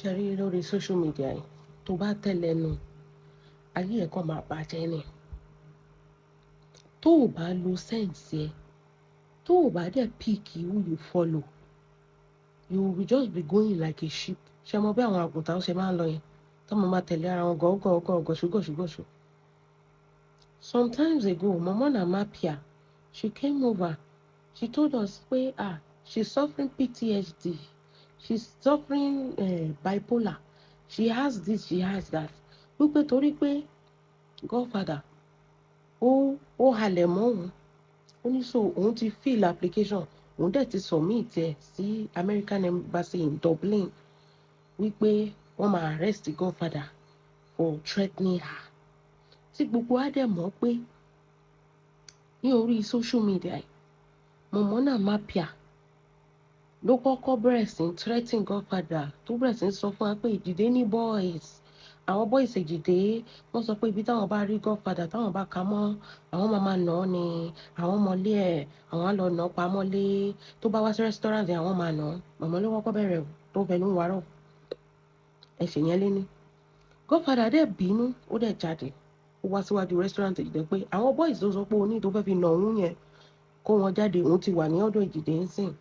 Ṣe rí lórí social media yìí, tó bá tẹ̀lé ẹnu, ayé ẹ̀ kàn máa bàjẹ́ ni. Tó o bá lo sense ẹ, tó o bá dẹ̀ pick who you follow, you will just be going like a sheep. Ṣé mo bí àwọn àgùntàn ṣe máa ń lọ yẹn? Tó máa máa tẹ̀lé ara wọn gọ́gọ́gọ́, gọ̀ṣù gọ̀ṣù gọ̀ṣù. Sometimes ago, Mama Namapia, she came over. She told us pé, ah, she's suffering PTSD. She's suffering bipolar. She has this, she has that. Wípé torí pé Godfather ó halẹ̀ mọ́ òun. Ó ní so òun ti fill application, òun dẹ̀ ti submit ẹ̀ sí American Embassy in Dublin wípé wọ́n máa arrest Godfather for threatening her. Tí gbogbo á dẹ̀ mọ̀ pé ní orí social media yìí, Mọ̀mọ́ Namapia ló kọ́kọ́ bẹ̀rẹ̀ sí í threaten Godfather, tó bẹ̀rẹ̀ sí í sọ fún wa pé Èjìdé ní boys, àwọn boys Èjìdé, wọ́n sọ pé ibi táwọn bá rí Godfather, táwọn bá ka mọ́, àwọn máa máa nà án ni, àwọn ọmọlé ẹ̀, àwọn á lọ nà án pamọ́lé, tó bá wá sí restaurant, àwọn máa nà án. Mọ̀mọ́ ló kọ́kọ́ bẹ̀rẹ̀ tó fẹnu wárọ̀ ẹ̀ṣẹ̀ yẹn lé ní. Godfather dẹ̀ bínú, ó dẹ̀ jáde, ó wá síwájú restaurant Èjìdé pé àwọn boys tó sọ pé oní tó fẹ́ fi nà òun yẹn, kó wọn jáde, òun ti wà ní ọ̀dọ̀ Èjìdé ń sìn.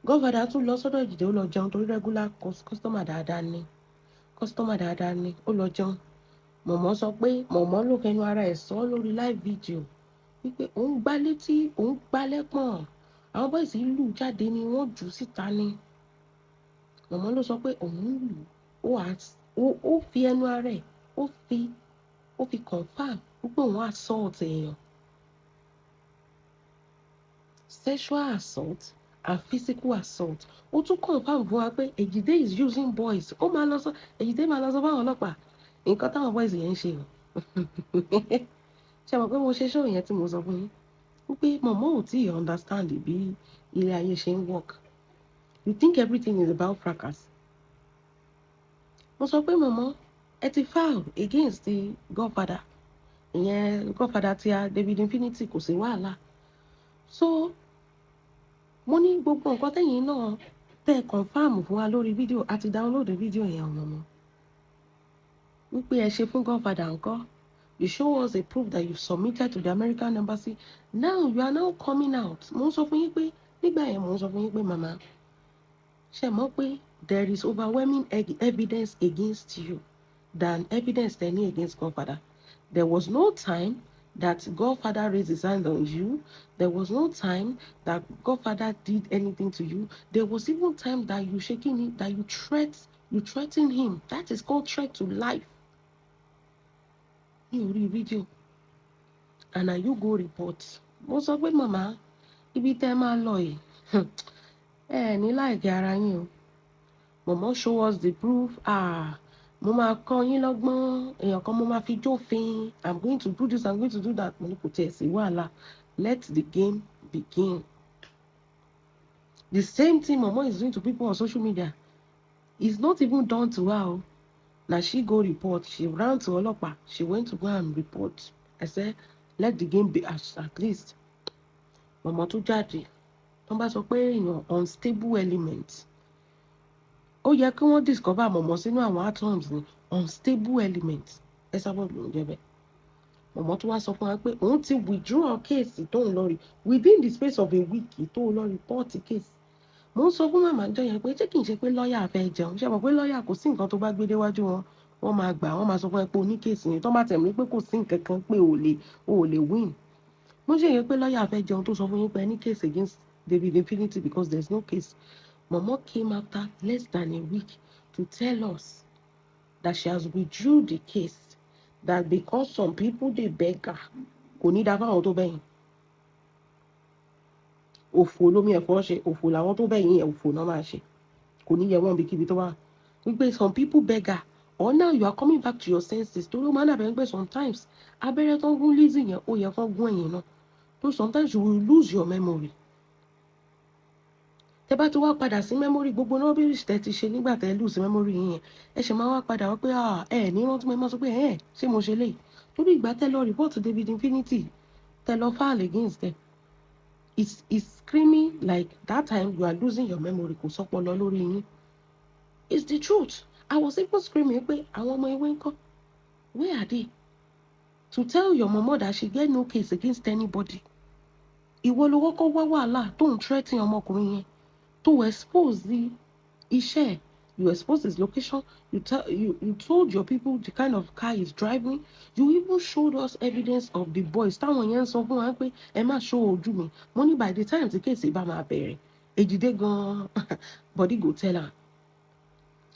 Godfather tún lọ sọ́dọ̀ Èjìdé, ó lọ jẹun torí regular customer dáadáa ni, customer dáadáa ni. Ó lọ jẹun. Mọ̀mọ́ sọ pé mọ̀mọ́ ló fẹnu ara ẹ̀ sọ lórí live video wípé òun gbá létí, òun gbá lẹ́pọ̀n, àwọn boys lù jáde ni, wọ́n jù síta ni. Mọ̀mọ́ ló sọ pé òun lù ó, fi ẹnu ara ẹ̀ ó fi confirm wípé òun assault èèyàn, sexual assault and physical assault. Ó tún confirm fún wa pé Ejide is using boys. Ó máa lọ sọ, Ejide máa lọ sọ fáwọn ọlọ́pàá nǹkan táwọn boys yẹn ń ṣe o. Ṣe mọ̀ pé mo ṣe show yẹn tí mo sọ fún yín wípé mọ̀mọ́ ò tí ì understand bí ilé ayé ṣe ń work? You think everything is about fracas. Mo sọ pé mọ̀mọ́, ẹ ti file against the Godfather, ìyẹn Godfather tí a David Infinity, kò sí wàhálà. So mo ní gbogbo nǹkan tẹ́yìn náà tẹ́ ẹ confirm fún wa lórí fídíò, àti download fídíò yẹn, ọmọ wípé ẹ ṣe fún Godfather ńkọ́? You show us a proof that you submitted to the American Embassy. Now you are now coming out. Mo ń sọ fún yín pé nígbà yẹn, mo ń sọ fún yín pé màmá, ṣe mọ̀ pé there is overwhelming evidence against you than evidence tẹ́ ní against Godfather. There was no time that Godfather raised his hand on you. There was no time that Godfather did anything to you. There was even time that you shaking it, that you threaten him. That is called threat to life. Ní orí fídíò. And now you go report. Mo sọ pé màmá, ibi tẹ́ máa lọ yìí, ẹ ní láìkí ara yín o. Mọ̀mọ́ show us the proof. Ah, mo máa kọ́ yín lọ́gbọ́n, èèyàn kan mo máa fi jófin, I'm going to do this, I'm going to do that. Mo ní kò tiẹ̀ sí wàhálà, let the game begin. The same thing Mọ̀mọ́ is doing to people on social media is not even done to her o. Na she go report. She ran to ọlọ́pàá. She went to go and report. I said let the game be. At least mọ̀mọ́ tó jáde, tó bá sọ pé èèyàn unstable element, ó yẹ kí wọ́n discover mọ̀mọ́ sínú àwọn atoms ní unstable element. Ẹ sábà ló ń jẹ́ bẹ́ẹ̀. Mọ̀mọ́ tó wá sọ fún wa pé òun ti withdraw case tóun lọ rí within the space of a week tó lọ report case. Mo ń sọ fún màmá jọ yẹn pé ṣé kì í ṣe pé lọ́ọ̀yà fẹ́ jẹun? Ṣé mọ̀ pé lọ́ọ̀yà, kò sí nǹkan tó bá gbé déwájú wọn, wọ́n máa gbà, wọ́n máa sọ fún ẹ pé o ní case yẹn, tó bá tẹ̀ mí pé kò sí nǹkan kan pé o ò lè win. Mo ṣe yẹn pé lọ́ọ̀yà fẹ́ jẹun tó sọ fún yín pé ẹ ní case against David Infinity, because there is no case. Momo came after less than a week to tell us that she has withdrew the case, that because some people dey beg her. Kò ní dáa fáwọn tó bẹ̀yìn. Òfò lómi ẹ̀fọ́ ṣe, òfò làwọn tó bẹ̀yìn yẹn, òfò náà máa ṣe. Kò ní yẹ wọ́n bí kíbi tó wà wípé some people beg her. Or now you are coming back to your senses, torí ó máa ń dàbẹ̀ pé sometimes abẹ́rẹ́ tó ń gún Lizzy yẹn, ó yẹ kó gún ẹ̀yìn náà tó. Sometimes you will lose your memory. Tẹ bá ti wá padà sí memory, gbogbo rubbish tẹ ti ṣe nígbà tẹ lose memory yẹn, ẹ ṣe máa wá padà wá pé ẹ ní rántí. Mo máa sọ pé ẹ ṣé mo ṣe léyìí torí ìgbà tẹ lọ report David Infinity, tẹ lọ file against ẹ, it's screaming like that time you are losing your memory. Kò sọpọlọ lórí yín. It's the truth. I was even screaming pé àwọn ọmọ ewé ńkọ́, where are they to tell your mama that she get no case against anybody? Ìwọ ló kọ́kọ́ wá wàhálà tó ń threaten ọmọkùnrin yẹn, tó expose the iṣẹ́ ẹ̀. You expose his location. You tell you you told your people the kind of car he's driving. You even showed us evidence of the boys táwọn yẹn ń sọ fún wa pé ẹ má show ojú mi. Mo ní by the time tí case bá máa bẹ̀rẹ̀, Èjìdé gan body go tell am,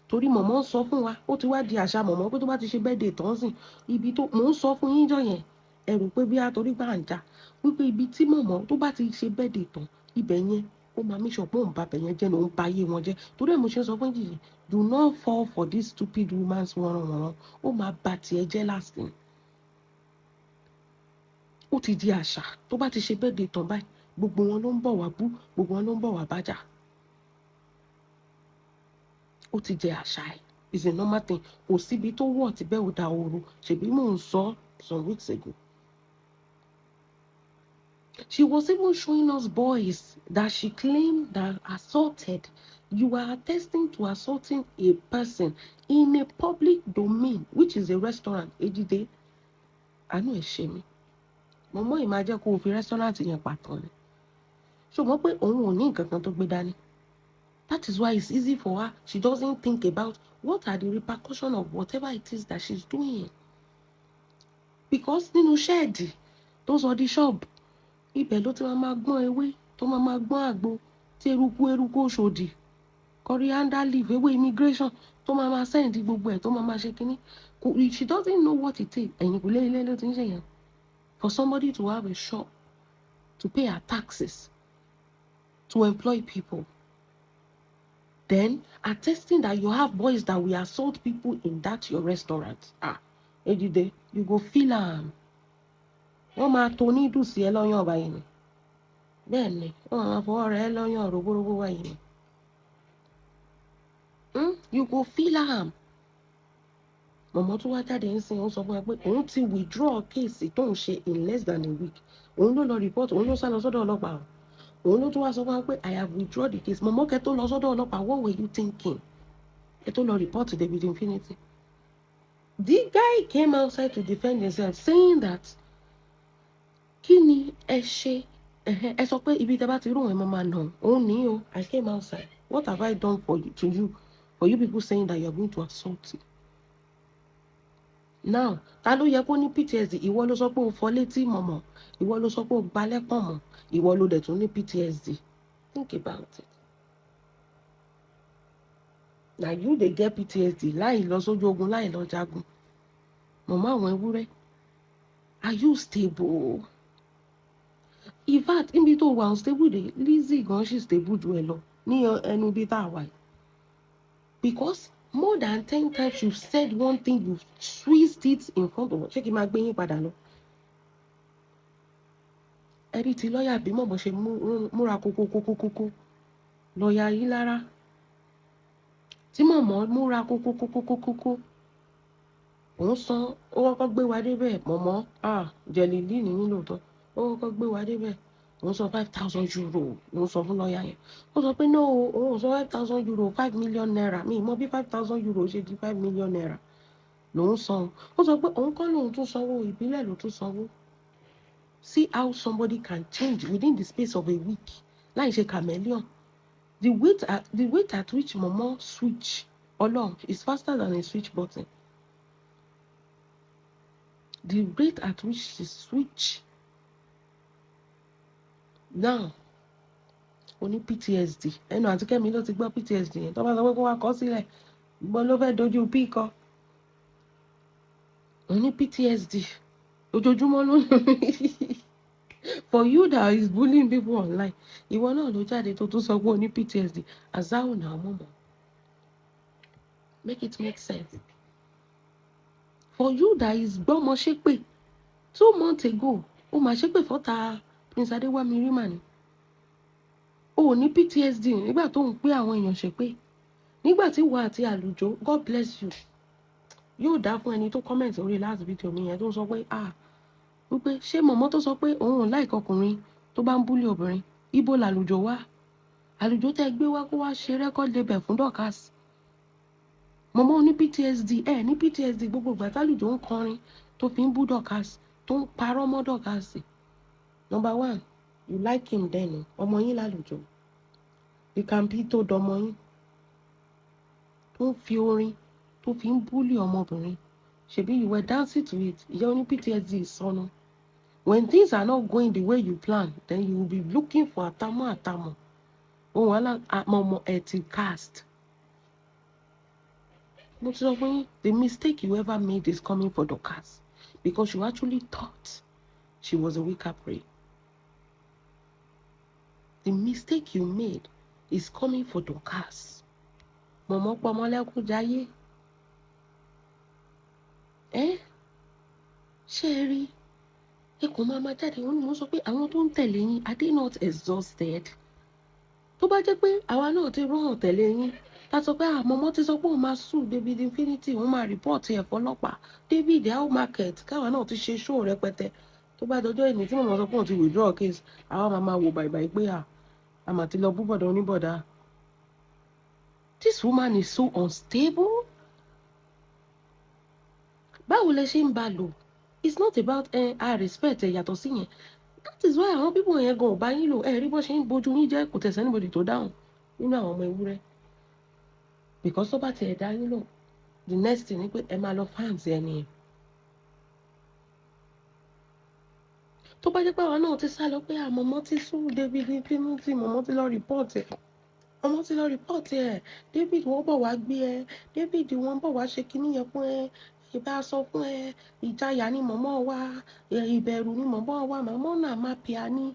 torí mọ̀mọ́ ń sọ fún wa, ó ti wá di àṣà mọ̀mọ́ pé tó bá ti ṣe birthday tán sìn, ibi tó mò ń sọ fún yín jọ yẹn, ẹ rò pé bí a torí gbà ń jà wípé ibi tí mọ̀mọ́ tó bá ti ṣe birthday tán, ibẹ̀ yẹn, ó máa make sure pé òun bá bẹ̀ yẹn jẹ́ ní òun ba ayé wọn jẹ́. Torí ẹ̀ mo ṣe ń sọ fún yìí, do not fall for this stupid woman's wọ̀nranwọ̀nran. Ó máa ba tiẹ̀ jẹ́ last thing. Ó ti di àṣà, tó bá ti ṣe birthday tán báyìí, gbogbo wọn ló ń bọ̀ wá bú, gbogbo wọn ló ń bọ̀ wá bájà. Ó ti jẹ àṣà ẹ̀, is a normal thing. Kò síbi tó wọ̀ tí bẹ́ẹ̀ ò da ooru. Ṣèbí mò ń sọ some weeks ago. She was even showing us boys that she claimed that assaulted. You are attesting to assaulting a person in a public domain, which is a restaurant. Ejide, àánú ẹ̀ ṣe mí. Mọ̀mọ́ yìí máa jẹ́ kó o fi restaurant yẹn pàtàn ni. Ṣùgbọ́n pé òun ò ní nǹkan kan tó gbé dání. That is why it's easy for her. She doesn't think about what are the repercussions of whatever it is that she's doing. Because nínú shed tó sọ di shop, ibẹ̀ ló ti máa máa gbọ́n ewé, tó máa máa gbọ́n àgbo, tí eruku eruku oṣòdì, coriander leaf, ewé immigration, tó máa máa send gbogbo ẹ̀, tó máa máa ṣe kínní. She doesn't know what it takes. Ẹ̀yìn kò lé ilé ló ti ń ṣe yẹn. For somebody to have a shop, to pay her taxes, to employ people. Then attesting that you have boys that will assault people in that your restaurant. Ah, Ejide, you go feel am. Wọ́n máa to ní sí ẹ lọ́yàn báyìí ni. Bẹ́ẹ̀ ni, wọ́n máa fọwọ́ rẹ lọ́yàn robóróbó báyìí ni. You go feel am. Mọ̀mọ́ tó wá jáde ń sìn, ó sọ fún ẹ pé òun ti withdraw case tó ń ṣe in less than a week. Òun ló lọ report, òun ló sá lọ sọ́dọ̀ ọlọ́pàá o. Òun ló tún wá sọ fún wa pé I have withdraw the case. Mọ̀mọ́, kẹ́ tó lọ sọ́dọ̀ ọlọ́pàá, what were you thinking? Kẹ́ tó lọ report to David Infinity. The guy came outside to defend himself, saying that kí ni ẹ ṣe, ẹ sọ pé ibi tẹ́ bá ti rò ẹ máa máa nà òun ní o. I came outside. What have I done for you, to you, for you people saying that you are going to assault me? Now, ta ló yẹ kó ní PTSD? Ìwọ ló sọ pé o fọ́ létí mọ̀mọ́, ìwọ ló sọ pé o gbalẹ̀ pọ̀ mọ́, ìwọ ló dẹ̀ tún ní PTSD. Think about it. Na you dey get PTSD láì lọ sójú ogun, láì lọ jagun. Mọ̀mọ́ àwọn ewúrẹ́, are you stable? In fact, níbi tó wà unstable dé, Lizzy gan ṣì stable ju ẹ lọ ní ẹnu bí tá a wà yìí, because more than 10 times you've said one thing, you've twist it in front of us. Ṣé kí n máa gbé yín padà lọ? Ẹ̀rí ti lọ́ọ̀yà bí mọ̀mọ́ ṣe múra kókókókókó lọ́ọ̀yà yìí lára tí mọ̀mọ́ múra kókókókókókó. Òun san, ó kọ́kọ́ gbé wa débẹ̀. Mọ̀mọ́, ah, jẹ̀lìlì nìyí lóòótọ́. Ó kọ́kọ́ gbé wa débẹ̀, òun sọ €5,000 ló ń sọ fún lọ́ọ̀yà yẹn. Ó sọ pé no, òun sọ €5,000, ₦5 million. Mi mọ bí €5,000 ṣe di ₦5 million lòun san. Ó sọ pé òun kọ́ lòun tún sanwó, ìbílẹ̀ ló tún sanwó. See how somebody can change within the space of a week láì ṣe chameleon. The rate at which mọ̀mọ́ switch, Ọlọ́run, is faster than a switch button. The rate at which she switch now, ó ní PTSD. Ẹnu àti Kẹ́mi ló ti gbọ́ PTSD yẹn. Tó bá sọ pé kó wá kọ sílẹ̀, gbọ́n ló fẹ́ dojú p kọ. Ó ní PTSD ojoojúmọ́ ló. For you that is bullying people online, ìwọ náà ló jáde tó tún sọ pé ó ní PTSD. Azao na mọ̀mọ́, make it make sense. For you that is gbọ́mọ ṣépè 2 months ago, ó máa ṣépè fọ́ta Prince Adéwámi rí mà ní o ò ní PTSD nígbà tó ń pé àwọn èèyàn ṣépè, nígbà tí wà àti àlùjọ. God bless you, yóò dá fún ẹni tó comment orí last video mi yẹn tó ń sọ pé, ah, wípé ṣé mọ̀mọ́ tó sọ pé òun ò like ọkùnrin tó bá ń bully obìnrin, ibo làlùjọ wá? Àlùjọ tẹ́ gbé wá kó wá ṣe record label fún Dorcas. Mọ̀mọ́ ní PTSD, ẹ ní PTSD. Gbogbo ìgbà tálùjọ ń kọrin tó fi ń bú Dorkas, tó ń parọ́ mọ́ Dorkas. Number one, you like him then o, ọmọ yín lálùjọ ìkàmpí tó dọmọ yín, tó ń fi orin tó fi ń bully ọmọbìnrin. Ṣebí you were dancing to it. Ìyá oní PTSD sọnù. When things are not going the way you plan, then you will be looking for àtàmọ́ àtàmọ́ ohun wàhálà. Mọ̀mọ́, ẹ̀ ti cast. Mo ti sọ fún yín, the mistake you ever made is coming for Dorcas, because you actually thought she was a weaker prey. The mistake you made is coming for Dorcas. Mọ̀mọ́ pọmọlẹ́kún jayé. Ẹ́ ṣé ẹ rí ẹ kò máa máa jáde? Wọn ni mo sọ pé àwọn tó ń tẹ̀lé yín, are they not exhausted? Tó bá jẹ́ pé àwa náà ti rán tẹ̀lé yín, ta sọ pé àmọ́mọ́ ti sọ pé òun máa sue David Infinity, òun máa report ẹ̀ fọlọ́pàá. David, how market? Káwa náà ti ṣe show rẹpẹtẹ. Tó bá dọjọ́ ìní tí mọ̀mọ́ sọ pé òun ti withdraw case, àwa máa máa wò bàìbàì pé à àmà ti lọ bú bọ̀dọ̀ oníbọ̀dà. This woman is so unstable. Báwo lẹ ṣe ń bá lò? It's not about I respect ẹ, yàtọ̀ sí yẹn. That is why àwọn people yẹn gan ò bá yín lò. Ẹ rí bó ṣe ń bójú yín jẹ́, kò tẹ̀sán anybody tó dáhùn nínú àwọn ọmọ ewúrẹ́, because tó bá tiẹ̀ dá yín lò, the next thing ni pé ẹ máa lọ fans ẹni yẹn. Tó bá jẹ́ pé àwọn náà ti sá lọ pé àmọ̀mọ́ ti sue David Infinity, mọ̀mọ́ ti lọ report ẹ̀, ọmọ ti lọ report ẹ̀, David wọ́n bọ̀ wá gbé ẹ, David wọ́n bọ̀ wá ṣe kinní yẹn fún ẹ, ìbá sọ fún ẹ, ìjayà ni mọ̀mọ́ wa, ìbẹ̀rù ni mọ̀mọ́ wa, mọ̀mọ́ náà má pia ní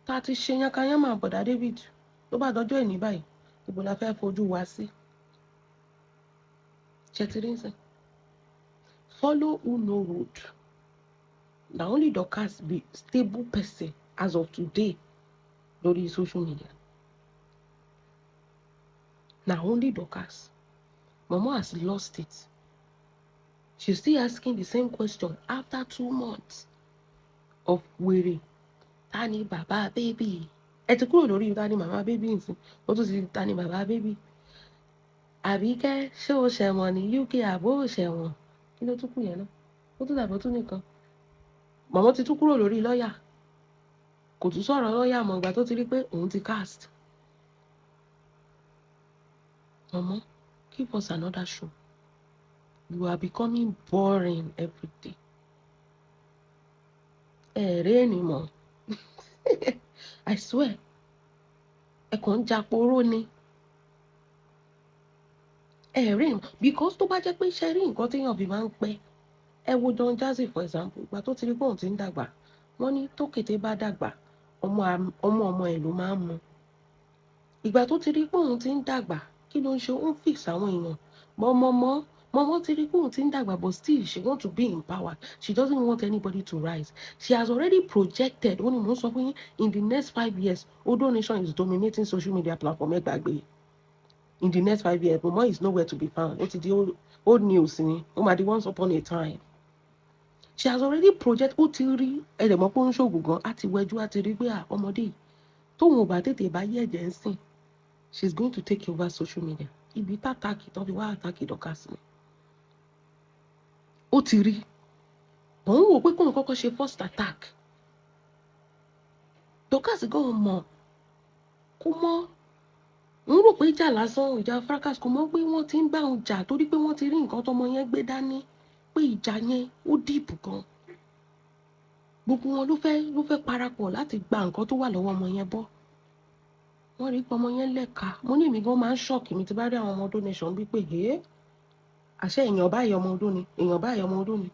tá a ti ṣe yankanyanmà bọ̀dá David. Tó bá dọjọ́ ìní báyìí, ibo la fẹ́ fojú wa sí? Ṣètìlẹ́sìn follow who no road. Na only Dorcas be stable person as of today lórí social media. Na only Dorcas. Momo has lost it. She's still asking the same question after 2 months of wèrè. Ta ni bàbá baby? Ẹ ti kúrò lórí ta ni màmá baby nsìn, ó tún ti ta ni bàbá baby. Àbíkẹ́, ṣé o ṣẹ̀wọ̀n ní UK àbó o ṣẹ̀wọ̀n? Kí ló tún kù yẹn náà? Ó tún dàbọ̀ tún nìkan. Mọ̀mọ́ ti tún kúrò lórí lọ́ọ̀yà, kò tún sọ̀rọ̀ lọ́ọ̀yà mọ̀ ìgbà tó ti rí pé òun ti cast. Mọ̀mọ́, give us another show. You are becoming boring every day. Ẹ̀ẹ́rẹ́ ni mọ̀, I swear, ẹ kàn ń japoró ni ẹ̀rí, because tó bá jẹ́ pé ṣe rí nǹkan téèyàn fi máa ń pẹ́. Ẹ wo Don Jazzy for example. Ìgbà tó ti rí pé òun ti ń dàgbà, wọ́n ní tó kété bá dàgbà, ọmọ ọmọ ẹ̀ ló máa ń mu. Ìgbà tó ti rí pé òun ti ń dàgbà, kí ló ń ṣe? Ó ń fix àwọn èèyàn mọ́mọ́mọ́. Mọ́mọ́ ti rí pé òun ti ń dàgbà, but still she want to be in power. She doesn't want anybody to rise. She has already projected. Ó ní mò ń sọ fún yín, in the next 5 years, Odo Nation is dominating social media platform. Ẹ gbàgbé, in the next 5 years, Momo is nowhere to be found. Ó ti di old news ni, ó máa di once upon a time. She has already project. Ó ti rí ẹ̀rẹ̀ mọ́ pé ó ń ṣoògùn gan, á ti wẹjú, á ti rí pé ọmọdé yìí, tóun ò bá tètè bá yí ẹ̀jẹ̀ ń sìn, she is going to take over social media. Ibi tàtàkì tó fi wá àtàkì Dorcas ni ó ti rí. Òun wò pé kóun kọ́kọ́ ṣe first attack. Dorcas gan mọ̀, kó mọ̀ ń rò pé ìjà lásán, ìjà fracas. Kò mọ̀ pé wọ́n ti ń bá òun jà torí pé wọ́n ti rí nǹkan tọmọ yẹn gbé dání, pé ìjà yẹn ó deep gan. Gbogbo wọn ló fẹ́ parapọ̀ láti gba nǹkan tó wà lọ́wọ́ ọmọ yẹn bọ́. Wọ́n rí pé ọmọ yẹn lẹ́ka. Mo ní èmi gan máa ń shock mi tí bá rí àwọn ọmọ Odo Nation bí pé ẹ́ àṣẹ èèyàn báyìí, ọmọ ọdún ni, èèyàn báyìí, ọmọ ọdún ni.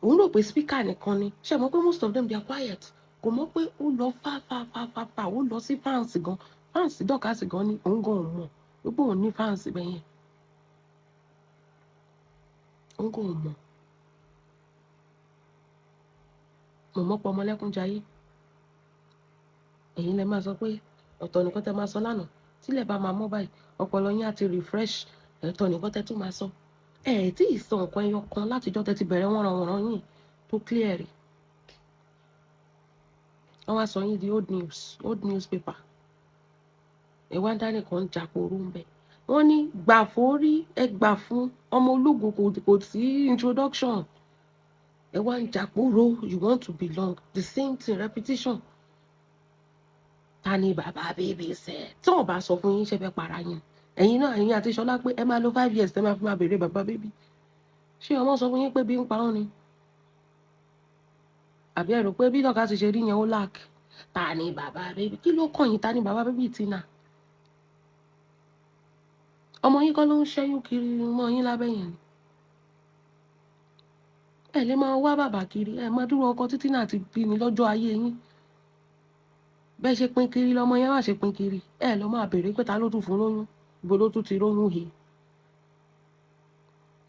Òun rò pé speaker nìkan ni. Ṣe mọ̀ pé most of them, they are quiet. Kò mọ̀ pé ó lọ fá fá fá fá fá, ó lọ sí fans gan, fans Dorcas gan ni. Òun gan ò mọ̀ wípé òun ní fans bẹ́yẹn. Òun gan ò mọ̀. Mọ̀mọ́ pọ̀ ọmọlẹ́kúnjayé. Ẹ̀yin lẹ máa sọ pé ọ̀tọ̀ nìkan tẹ máa sọ lánàá. Tílẹ̀ bá máa mọ́ báyìí, ọpọlọ yín á ti refresh. Ọ̀tọ̀ nìkan tẹ tún máa sọ. Ẹ ẹ̀ tí ì sọ nǹkan ẹyọ kan látijọ́ tẹ ti bẹ̀rẹ̀ wọ́nranwọ̀nran yín tó clear rí. Wọ́n wá sọ yín di old news, old newspaper. Ẹ wá ń dá nìkan ń japoró ń bẹ. Wọ́n ní gbà fórí, ẹ gbà fún ọmọ ológo, kò sí introduction. Ẹ wá ń japoró. You want to belong, the same thing, repetition. Ta ni bàbá baby sẹ? Tí wọn bá sọ fún yín, ṣe fẹ́ para yín? Ẹ̀yin náà, ẹ̀yin àti Ṣọlá pé ẹ máa lo 5 years tẹ́ máa fi máa béèrè bàbá baby. Ṣé ọmọ sọ fún yín pé bí ń pa ọ́ ni? Àbí ẹ rò pé bí Dorcas ti ṣe rí yẹn, ó lack? Ta ni bàbá baby? Kí ló kàn yín? Ta ni bàbá baby Tina? Ọmọ yín kọ́ ló ń ṣẹ́yún kiri mọ́ yín lábẹ́ yẹn ni. Ẹ lè máa wá bàbá kiri. Ẹ máa dúró ọkọ títí náà ti bí ni lọ́jọ́ ayé yín. Bẹ́ẹ̀ ṣe pín kiri lọ́mọ yẹn wá ṣe pín kiri. Ẹ lọ máa béèrè pé ta ló tún fún lóyún, ibo ló tún ti róyún he.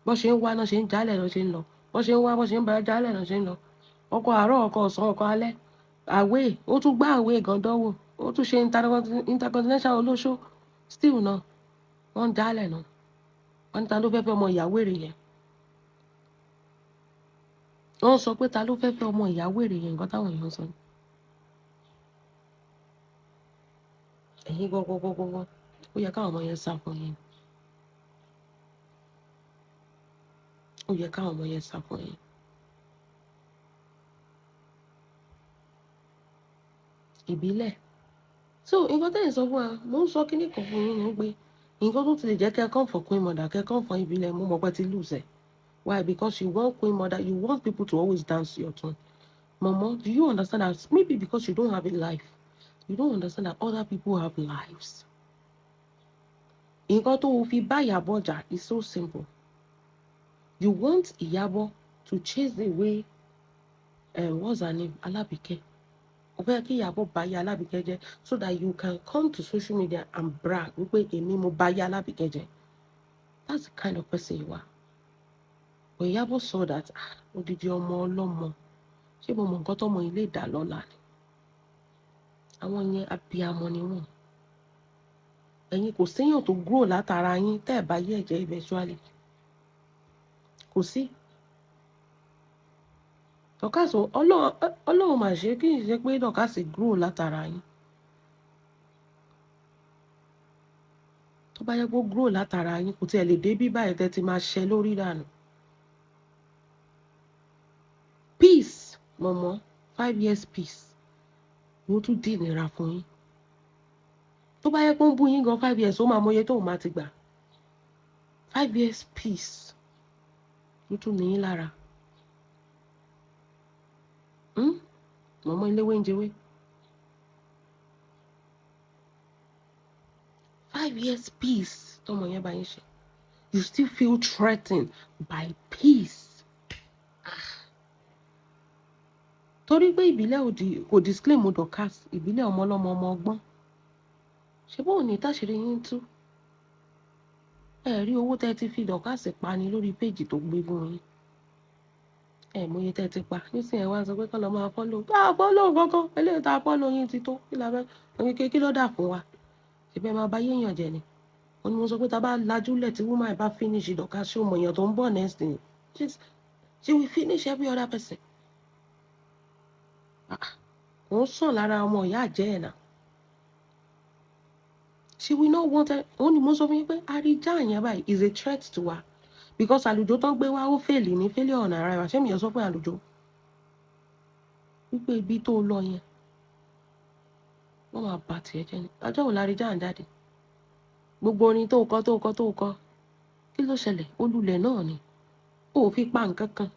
Bó ṣe ń wá náà ṣe ń jálẹ̀ náà ṣe ń lọ. Bó ṣe ń wá, bó ṣe ń bá jálẹ̀ náà ṣe ń lọ. Ọkọ àárọ̀, ọkọ ọ̀sán, ọkọ alẹ́, àwé ó tún gbá àwé gan dánwò, ó tún ṣe intercontinental olóṣó, still náà wọ́n ń jálẹ̀ náà. Wọ́n ní ta ló fẹ́ fẹ́ ọmọ ìyàwó èrè yẹn? Wọ́n sọ pé ta ló fẹ́ fẹ́ ọmọ ìyàwó èrè yẹn? Nǹkan táwọn èèyàn sọ ni. Ẹ̀yin gbọ́ngbọ́ngbọ́ngbọ́n, ó yẹ káwọn ọmọ yẹn sá fún yín. Ó yẹ káwọn ọmọ yẹn sá fún yín. Ìbílẹ̀. So nǹkan tẹ́ ẹ̀ sọ fún wa, mò ń sọ kíní kan fún yín ni pé nǹkan tó ti lè jẹ́ kẹ́ come for Queen Mother, kẹ́ come for ìbílẹ̀, mo mọ̀ pé ti lose ẹ̀. Why? Because you want Queen Mother, you want people to always dance your tune. Mama, do you understand that maybe because you don't have a life, you don't understand that other people have lives? Nǹkan tó o fi bá Ìyábọ̀ jà is so simple. You want Ìyábọ̀ to chase away what's her name, Alábìkẹ́. O fẹ́ kí Ìyábọ̀ bá yá Alábìkẹ́ jẹ́ so that you can come to social media and brag wípé èmi mo bá yá Alábìkẹ́ jẹ́. That's the kind of person you are. But Ìyábọ̀ saw that, ah, odidi ọmọ ọlọ́mọ, ṣé mo mọ nǹkan tọ́mọ ilé ìdá lọ́la ni? Àwọn yẹn, abiyamọ ni wọ́n. Ẹ̀yin, kò séèyàn tó grow látara yín tẹ́ ẹ̀ bá yé ẹ̀jẹ̀ eventually. Kò sí. Dorcas, Ọlọ́run mà ṣe kí n ṣe pé Dorcas grow látara yín. Tó bá yẹ kó grow látara yín, kò tiẹ̀ lè dé bí báyìí tẹ́ ti máa ṣẹ lórí dànù. Peace, mọ̀mọ́, 5 years peace ni ó tún dì nira fún yín. Tó bá yẹ kó ń bú yín gan 5 years, ó máa mọye tóun máa ti gbà. 5 years peace ló tún ní yín lára. Mọ̀mọ́ eléwé ń jẹwé. 5 years peace tọmọ yẹn bá yín ṣe. You still feel threatened by peace. Ah. Torí pé ìbílẹ̀ òdì kò disclaim Dorcas, ìbílẹ̀ ọmọ ọlọ́mọ ọmọ ọgbọ́n. Ṣé bóun ní táṣìírí yín tú? Ẹ rí owó tẹ́ ti fi Dorcas pa ni lórí péjì tó gbé fún yín. Ẹ mọ iye tẹ́ ti pa. Nísìnyí ẹ wá sọ pé kọ́ lọ máa follow. Bá a follow kankan, eléyìí tá a follow yín ti tó. Kí la fẹ́? Kí ló dà fún wa? Ṣé bẹ́ẹ̀ máa bá yéèyàn jẹ ni? Ó ní mo sọ pé tá a bá lajúlẹ̀ tí woman bá finish Dorcas, ṣé o mọ̀ èèyàn tó ń bọ̀ next ni? She will finish every other person. Ah, kò ń sàn lára ọmọ ìyá àjẹ́ ẹ̀ náà. She will not want it. Ó ní mo sọ fún yín pé àríjà yẹn báyìí is a threat to her because àlùjọ tó ń gbé wá, ó fail ní failure on arrival. Ṣé mi yẹn sọ pé àlùjọ wípé ibi tó lọ yẹn, wọ́n máa bà tiẹ̀ jẹ́ ni. Ọjọ́ wo la ń jáde? Gbogbo orin tó kọ, tó kọ, tó kọ, kí ló ṣẹlẹ̀? Olùlẹ̀ náà ni ó fi pa nǹkan kan.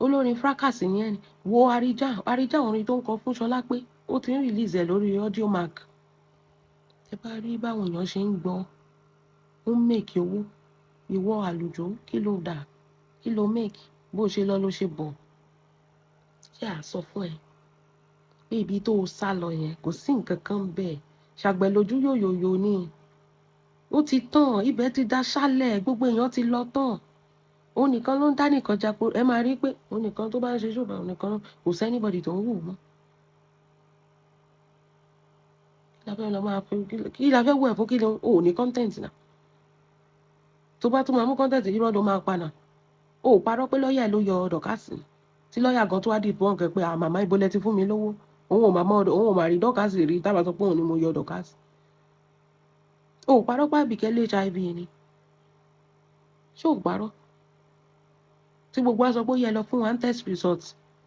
Olórin fracas ni ẹni wo àríjà. Àríjà, orin tó ń kọ fún Ṣọlá pé ó ti ń release ẹ̀ lórí Audiomack. Ẹ bá rí báwọn èèyàn ṣe ń gbọ́, ó ń make owó. Ìwọ àlùjọ, kí ló dà? Kí ló make? Bó ṣe lọ ló ṣe bọ̀. Ṣé à sọ fún ẹ pé ibi tó o sá lọ yẹn, kò sí nǹkan kan bẹ́ẹ̀? Ṣàgbẹ̀ lójú yòyòyò ni. Ó ti tàn, ibẹ̀ ti da ṣálẹ̀, gbogbo èèyàn ti lọ tán. Òun nìkan ló ń dá nìkan japo. Ẹ máa rí pé òun nìkan tó bá ń ṣe ṣòbà, òun nìkan, kò sí anybody tó ń wò mọ́. Kí la fẹ́ lọ máa fi? Kí la fẹ́ wọ̀ ẹ̀ fún? Kí ló ò ní content náà? Tó bá tún máa mú content, irọ́ ló máa pa náà. O ò parọ́ pé lọ́ọ̀yà ló yọ Dorcas, tí lọ́ọ̀yà gan tó wá dìbò ọ̀gẹ̀ pé màmá, ibo lẹ ti fún mi lówó? Òun ò máa mọ, òun ò máa rí Dorcas rí tábà sọ pé òun ni mo yọ Dorcas. O ò parọ́ pé Àbíkẹ́ lé HIV ni. Ṣé ò parọ́? Tí gbogbo wa sọ pé ó yẹ lọ fún wa ní test result,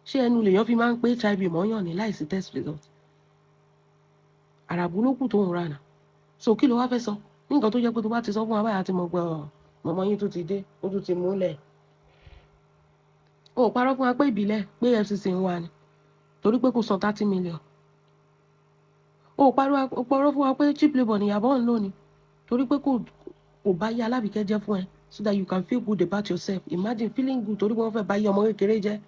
ṣé ẹnu lèèyàn fi máa ń pé HIV mọ́yàn ní láìsí test result? Àràbù ló kù tó ń rà nà. So kí ló wá fẹ́ sọ? Ní nǹkan tó jẹ́ pé tó bá ti sọ fún wa báyìí, àti mọ̀ pé mọ̀mọ́ yín tún ti dé, ó tún ti múlẹ̀. O ò parọ́ fún wa pé ìbílẹ̀ pé EFCC ń wá ni torí pé kò san 30 million. O ò parọ́ fún wa pé cheap labour ni Ìyábọ̀ ń lò ní torí pé kò bá yé Alábìkẹ́ jẹ́ fún ẹ, so that you can feel good about yourself. Imagine feeling good torí wọ́n fẹ́ bá yé ọmọ kékeré jẹ́.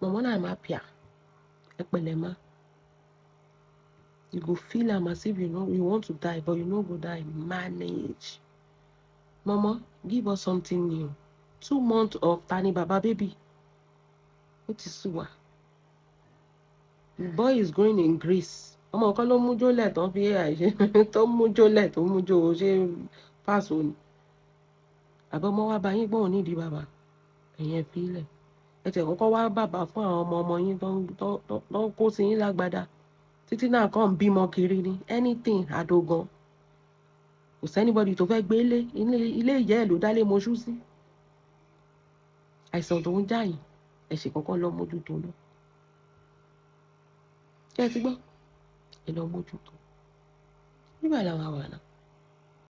Mọ̀mọ́ náà máa pìà, ẹ pẹ̀lẹ́ má. You go feel am as if you know you want to die, but you no go die. Manage. Mama, give us something new. 2 months of Tani Baba baby. Ó ti sú wa. The boy is growing in grace. Ọmọ kan ló mú jólẹ̀ tó ń fi AI ṣe, tó mú jólẹ̀, tó mú jó ṣe pàṣọ ni. Àbí ọmọ wa bá yín gbọ́n nídìí bàbá. Ẹ̀yin ẹ fi ilẹ̀. Ẹ tẹ̀ kọ́kọ́ wá bàbá fún àwọn ọmọ ọmọ yín tó ń kó sí yín lágbádá. Títí náà kàn ń bímọ kiri ni, anything àdógan. Kò sí anybody tó fẹ́ gbé ilé ilé ìyá ẹ̀ ló dálé moṣú sí. Àìsàn tó ń jà yín, ẹ ṣe kọ́kọ́ lọ mójútó náà. Ṣé ẹ ti gbọ́? Ẹ lọ mójútó. Nígbà làwọn àwà náà.